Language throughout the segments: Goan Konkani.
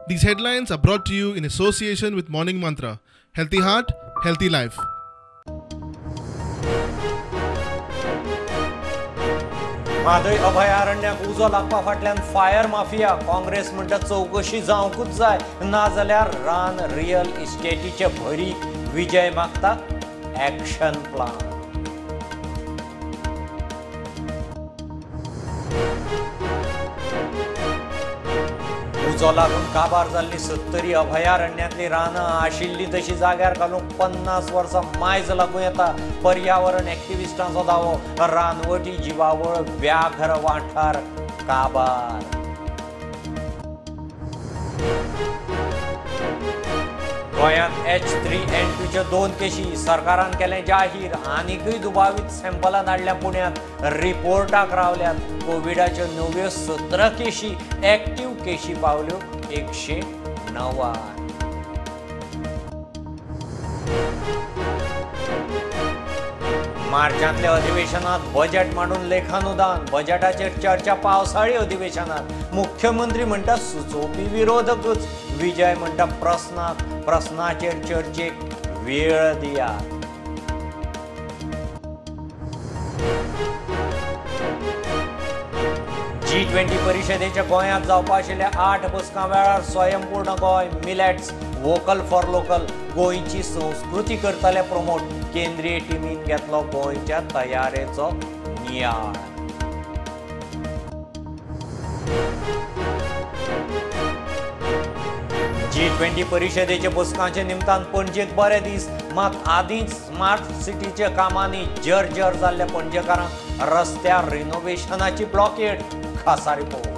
These headlines are brought to you in association with Morning Mantra. Healthy heart, healthy life. Mhadei अभयारण्याक उजो लागपा फाटल्यान फायर माफिया. काँग्रेस म्हणटा चवकशी जावंकूच जाय, नाजाल्यार रान रियल इस्टेटीचे भरी. विजय मागता ॲक्शन प्लान. उजो लागून काबार जाल्ली सत्तरी अभयारण्यांतली रानां आशिल्ली तशी जाग्यार घालूंक 50 वर्सां मायज लागूं येता. पर्यावरण एक्टिविस्टांचो दावो, रानवटी जिवावळ व्याघ्र वाठार काबार. गोंयांत H3N2 च्यो 2 केशी सरकारान केलें जाहीर. आनीकय दुबावीत सँपलां धाडल्या पुण्यांत, रिपोर्टाक रावल्यात. कोविडाच्यो नव्यो 17 केशी, एक्टीव केशी पावल्यो 109. मार्चांतल्या अधिवेशनात बजेट मांडून लेखानुदान. बजेटाचेर चर्चा पावसाळी अधिवेशनात. मुख्यमंत्री म्हणटा सुचोवपी विरोधकूच. विजय म्हणटा प्रस्नाचेर चर्चेक वेळ दियात. G20 परिशदेच्या गोंयांत जावपा आशिल्ल्या 8 बसकां वेळार स्वयंपूर्ण Goa, millets, vocal for local, गोंयची संस्कृती करतले प्रमोट. केंद्रीय टिमीन घेतलो गोंयच्या तयारेचो नियाळ. G20 परिशदेच्या बसकांच्या निमतान पणजेक बरे दीस, मात आदींच स्मार्ट सिटीच्या कामांनी जर्जर जाल्ल्या पणजेकारांक रस्त्यार रिनोव्हेशनाची ब्लॉकेड. खासा रिपोर्ट.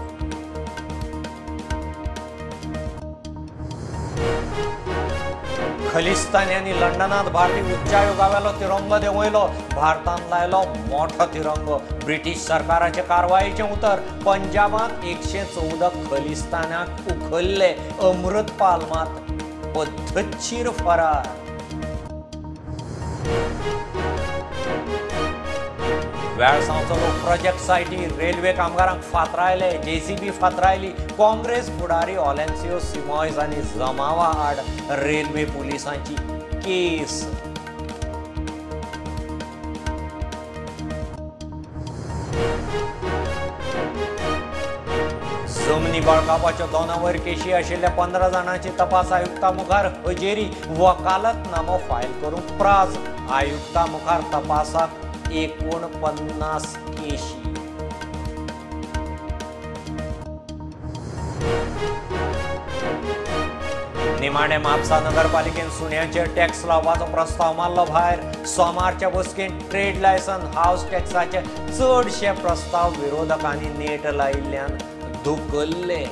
खलिस्तान्यांनी लंडनात भारतीय उच्चायोगावेलो तिरंगो देंवयलो. भारतान लायलो मोठो तिरंगो. ब्रिटीश सरकाराचे कारवायेचें उतर. पंजाबांत 114 खलिस्तान्यांक उखल्ले. अमृतपाल मात पद्दतशीर फरार. वेळसांवचो लोक प्रोजेक्ट सायटीर रेल्वे कामगारांक फातरायले, जेसीबी फातरायली. काँग्रेस फुडारी ऑलेन्सियो सिमॉयज आनी जमावा आड रेल्वे पुलिसांची केस. जमनी बळकावपाच्यो 2 वयर केशी आशिल्ल्या 15 जाणांची तपास आयुक्ता मुखार हजेरी. वकालतनामो फायल करूंक प्राज. आयुक्ता मुखार तपासाक 49 केशी. निमाणे म्हापसा नगरपालिकेन सुण्याचेर टॅक्स लावपाचो प्रस्ताव मारलो भायर. सोमारच्या बसकेंत ट्रेड लायसन, हावस टॅक्साचे चडशे प्रस्ताव विरोधकांनी नेट लायिल्ल्यान धुकल्ले.